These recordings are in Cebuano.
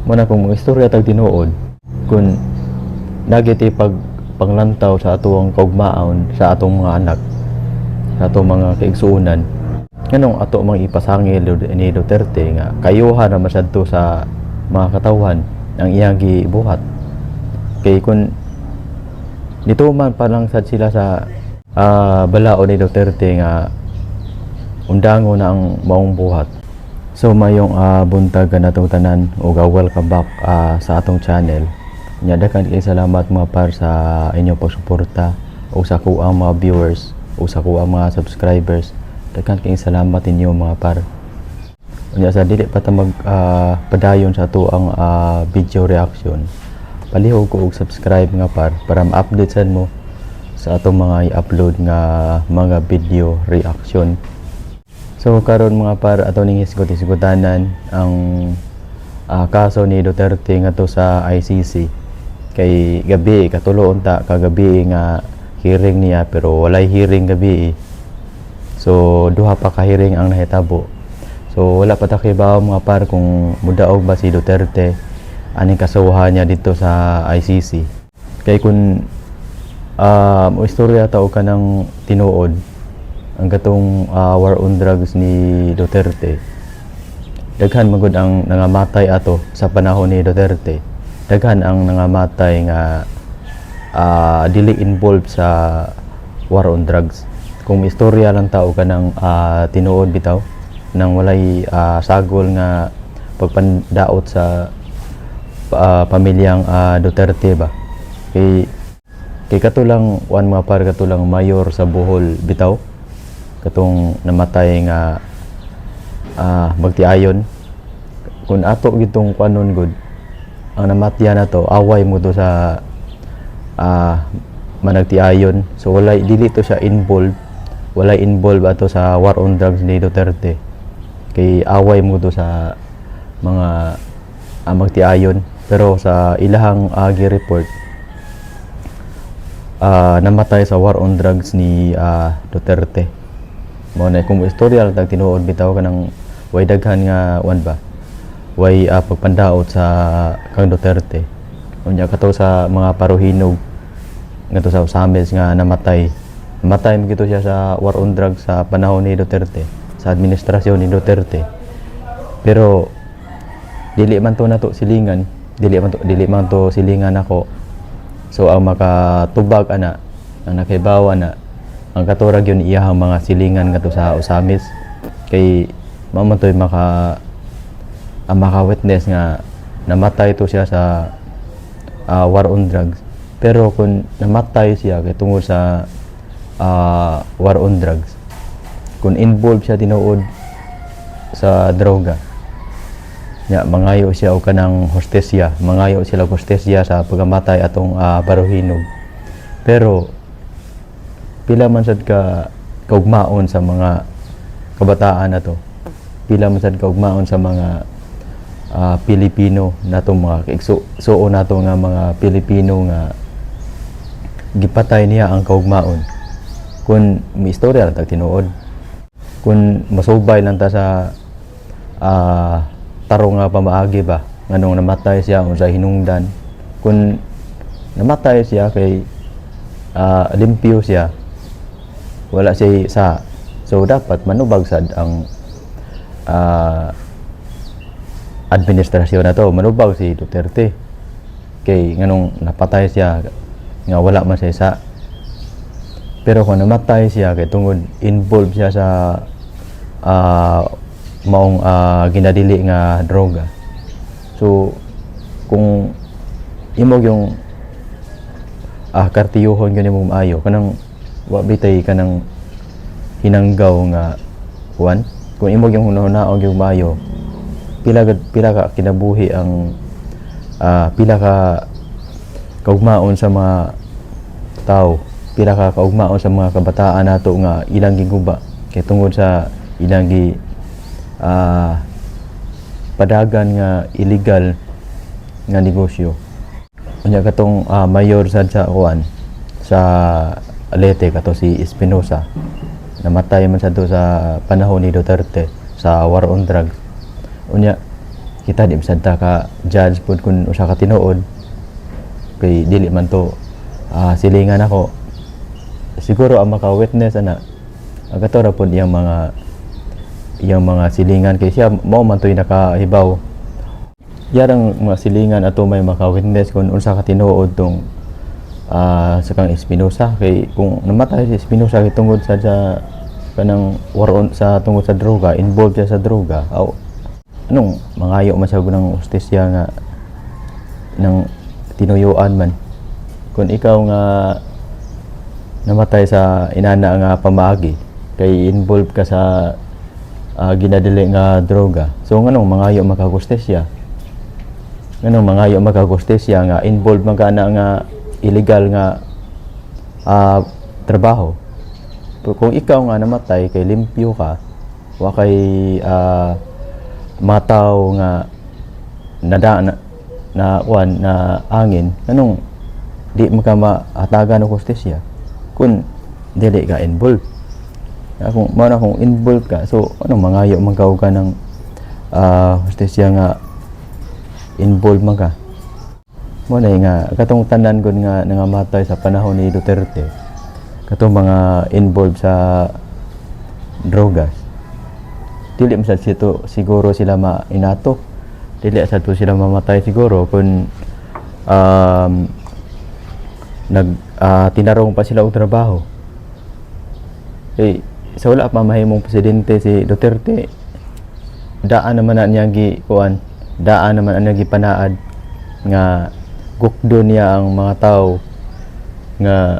Mao na kung istorya tag tinuod, kung nagiti pag panglantaw sa atuang kaugmaon, sa atong mga anak, sa atong mga kaigsuonan, nganong ato mang ipasangil ni Duterte nga kayuhan ra man sad to sa mga katawhan ang iyang gibuhat? Kay kung nituman pa lang sad sila sa balaod ni Duterte nga undango na ang maong buhat. So mayong buntag kanatong tanan ug welcome back sa atong channel. Nya daghan kay salamat, mga par, sa inyong pagsuporta ug sa kuang mga viewers ug sa kuang mga subscribers. Daghan kay salamat ninyo, mga par. Unya sa dili pa ta mag padayon sa ato ang video reaction. Palihog ko og subscribe nga par para ma-update sad mo sa atong mga i-upload nga mga video reaction. So karon, mga par, ato ning hisgot-hisgotanan ang kaso ni Duterte ngadto sa ICC. Kay gabi katulo unta kagabi nga hearing niya, pero walay hearing gabi. So duha pa ka hearing ang nahitabo. So wala pa ta kibaw, mga par, kung mudaog ba si Duterte aning kasuhan niya dito sa ICC. Kay kung mo istorya ta og kanang tinuod ang katong war on drugs ni Duterte, daghan magud ang nangamatay ato sa panahon ni Duterte. Daghan ang nangamatay nga dili involved sa war on drugs. Kung istorya lang tao kanang tinuod bitaw nang walay sagol nga pagpandaot sa pamilyang Duterte ba, kay kay kato lang wan, mga par, kato lang mayor sa Bohol bitaw, katong namatay nga magtiayon. Kung ato gitong kuanon gud ang namatya na to, away mo to sa managtiayon. So walay, dili to siya involved, walay involved ato sa war on drugs ni Duterte kay away mo to sa mga magtiayon. Pero sa ilahang gi-report, namatay sa war on drugs ni Duterte. Mao na kung istorya lang tag tinuod bitaw kanang way daghan nga wan ba, way pagpandaot sa kang Duterte. Unya kato sa mga Parohinog ngadto sa Ozamiz nga namatay, namatay man gito siya sa war on drugs sa panahon ni Duterte, sa administrasyon ni Duterte. Pero dili man to nato silingan, dili man to silingan ako. So ang makatubag ana, ang nakibawa na ang katurag yun iyahang mga silingan ngadto sa Ozamiz kay mao man to'y maka ang maka-witness nga namatay to siya sa war on drugs. Pero kung namatay siya kay tungod sa war on drugs, kung involved siya tinuod sa droga nya, mangayo siya og kanang hostesya, mangayo sila og hostesya sa pagkamatay atong Parohinog. Pero pila man sad ka kaugmaon sa mga kabataan na to, pila man sad kaugmaon sa mga Pilipino natong mga kaigsuo nato nga mga Pilipino nga gipatay niya ang kaugmaon, kung may istorya lang tag tinuod, kung masubay lang ta sa tarong nga pamaagi ba, nganong namatay siya, unsa hinungdan. Kung namatay siya kay limpyo siya, wala siya sa, so dapat manubag sad ang administrasyon na to, manubag si Duterte kay nganong napatay siya nga wala man siya sa. Pero kung namatay siya kay tungod involved siya sa maong ginadili nga droga, so kung imo yung kartiyuhon gyud nimo maayo, kanang wa bitay kanang hinanggaw nga kuan, kung imo yung hunahunahon gyud maayo, pila ka kinabuhi ang pila ka kaugmaon sa mga tao, pila ka kaugmaon sa mga kabataan nato nga ilang giguba kay tungod sa ilang gi padagan nga illegal nga negosyo. Unya katong mayor sad sa kuan sa Leyte, kato si Espinosa, namatay man sad to sa panahon ni Duterte sa war on drugs. Unya Kita di man ta ka judge pud kung usa ka tinuod kay dili man to silingan ako. Siguro ang maka-witness ana ang kato ra pud iyang mga silingan kay siya mao man to'y nakahibaw. Yarang mga silingan ato may maka-witness kung unsa ka tinuod tong sa kang Espinosa, kay kung namatay si Espinosa kay tungod sa kanang war on sa tungod sa droga, involved siya sa droga, aw anong mangayo man siya ng hustisya nga ng tinuyuan man. Kung ikaw nga namatay sa inana nga pamaagi kay involved ka sa ginadili nga droga, so nganong mangayo makahustisya, nganong mangayo makahustisya nga involved man ka na nga illegal nga trabaho? Pero kung ikaw nga namatay kay limpyo ka, wa kay mataw nga nada na kuan na angin, nganong di man ka mahatagan og hustisya kung dili ka involved? Kung mao na kung involved ka, so anong mangayo man ka og kanang hustisya nga involved man ka? Mo na nga katong tanan gud nga nangamatay sa panahon ni Duterte, katong mga involved sa drogas, dili man sad sito siguro sila mainato, dili sad to sila mamatay siguro kung nag tinarong pa sila og trabaho. Eh sa wala pa mahimong presidente si Duterte, daan naman na niya gi kuan, daan naman na niya gipanaad nga gukdo niya ang mga tao nga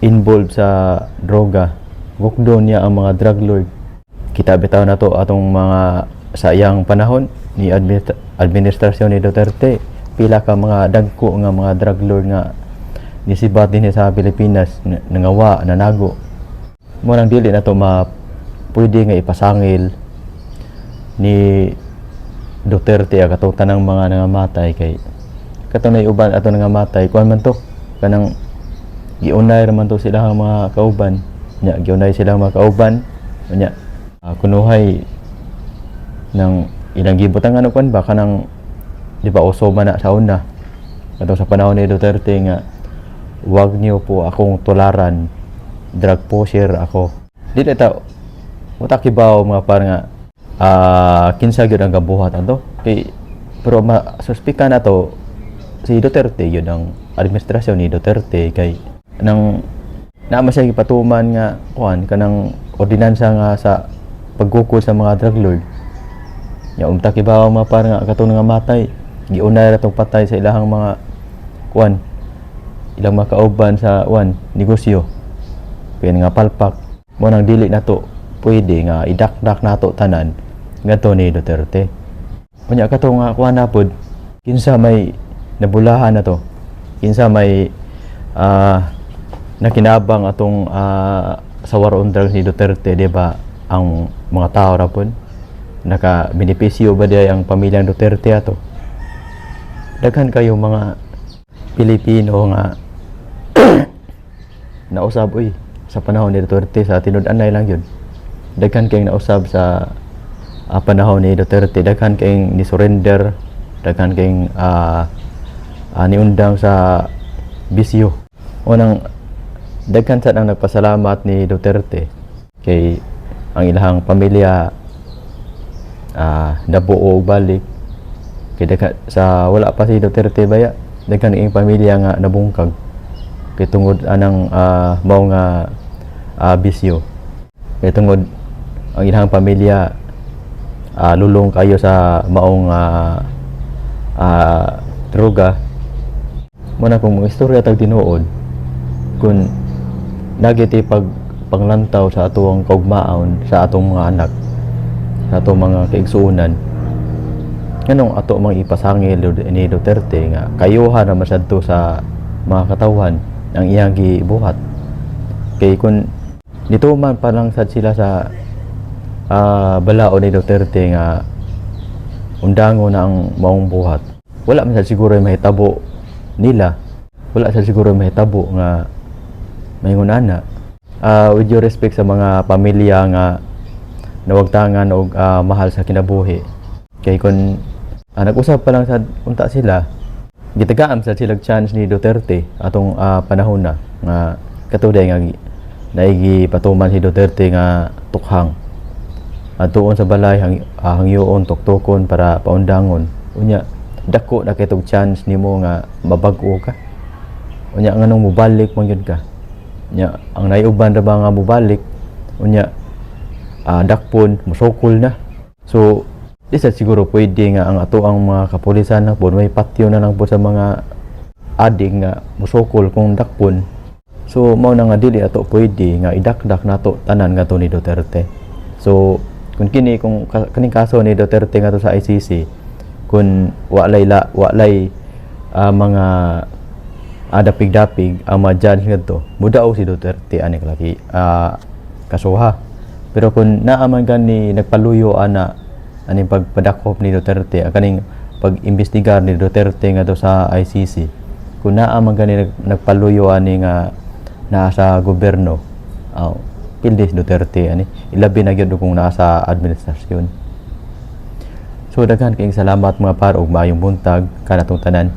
involved sa droga, gukdo niya ang mga drug lord. Kita bitaw na to atong mga sa iyang panahon ni administrasyon ni Duterte, pila ka mga dagko nga mga drug lord nga nisibat dinhi sa Pilipinas nangawa, nanago. Mo nang dili na to ma pwede nga ipasangil ni Duterte ang katong tanang mga nangamatay, kay katong nay uban ato nangamatay, kuan man to, kanang giunay ra man to sila ang mga kauban nya, giunay sila ang mga kauban nya, kunuhay ng ilang gibutangan og kuan ba, kanang di ba uso man na sa una katong sa panahon ni Duterte nga "Wag niyo po akong tularan, drug pusher ako." Dili ta wala kibaw, mga par, nga kinsa gyud ang gabuhat ato kay pero ma suspika na to si Duterte gyud, ang administrasyon ni Duterte, kay nang naa siya gipatuman nga kuan, kanang ordinansa nga sa paggukod sa mga drug lord nya. Unta kibaw, mga par, nga katong nga matay giunay ra tong patay sa ilahang mga kuan, ilang mga kauban sa kuan, negosyo, kaya nga palpak. Mo nang dili nato pwede nga idakdak nato tanan ngadto ni Duterte. Unya kato nga kuan na pod, kinsa may nabulahan na to, kinsa may nakinabang atong sa war on drugs ni Duterte? Di ba ang mga tao ra pod naka benepisyo ba diay ang pamilyang Duterte ato? Daghan kayo mga Pilipino nga nausab uy sa panahon ni Duterte. Sa tinud-anay lang yun, daghan kayong nausab sa panahon ni Duterte, daghan kayong ni surrender, daghan kayong niundang sa bisyo. Unang daghan sad ang nagpasalamat ni Duterte kay ang ilahang pamilya nabuo og balik, kay daghan sa wala pa si Duterte baya, daghan ing pamilya nga nabungkag kay tungod anang mao nga bisyo, kay tungod ang ilang pamilya lulong kayo sa maong droga. Mo na kung mga istorya tag tinuod, kung nagiti pag panglantaw sa atuang kaugmaon sa atong mga anak, sa atong mga kaigsuonan, nganong ato mang ipasangil ni Duterte nga kayuhan ra man sad to sa mga katawhan ang iyang gibuhat? Kay kung nituman pa lang sad sila sa balaod ni Duterte nga undango na ang maong buhat, wala man sad siguro mahitabo nila, wala sad siguro mahitabo nga maingon ana. With due respect sa mga pamilya nga nawagtangan og mahal sa kinabuhi. Kay kung nag-usab pa lang sa unta sila, gitagaan sa sila chance ni Duterte atong panahon na nga katuday nga naigi patuman si Duterte nga tukhang atuon sa balay, hangyoon, tuktukon para paundangon. Unya dako na kay tog chance nimo nga mabag-o ka. Unya nganong mobalik man gyud ka? Unya ang naiuban ra ba nga mobalik, unya dakpon, musukol na. So di sa siguro pwede nga ang ato ang mga kapulisan na po may patyo na lang po sa mga ading nga musukol kung dakpon. So mao na nga dili ato pwede nga idakdak nato tanan nga to ni Duterte. So kung kini kung kaning kaso ni Duterte nga to sa ICC, kung walay mga dapig-dapig ang mga judge ngadto, mudaog si Duterte ani laki kasuha. Pero kung naa man gani nagpaluyo ana aning pagpadakop ni Duterte, kaning pag-imbestigar ni Duterte ngadto sa ICC, kung naa man gani nagpaluyo ani nga naa sa gobyerno, pildi si Duterte ani, ilabi na gyud kung naa sa administrasyon. So daghan kayong salamat, mga par, ug maayong buntag kanatong tanan.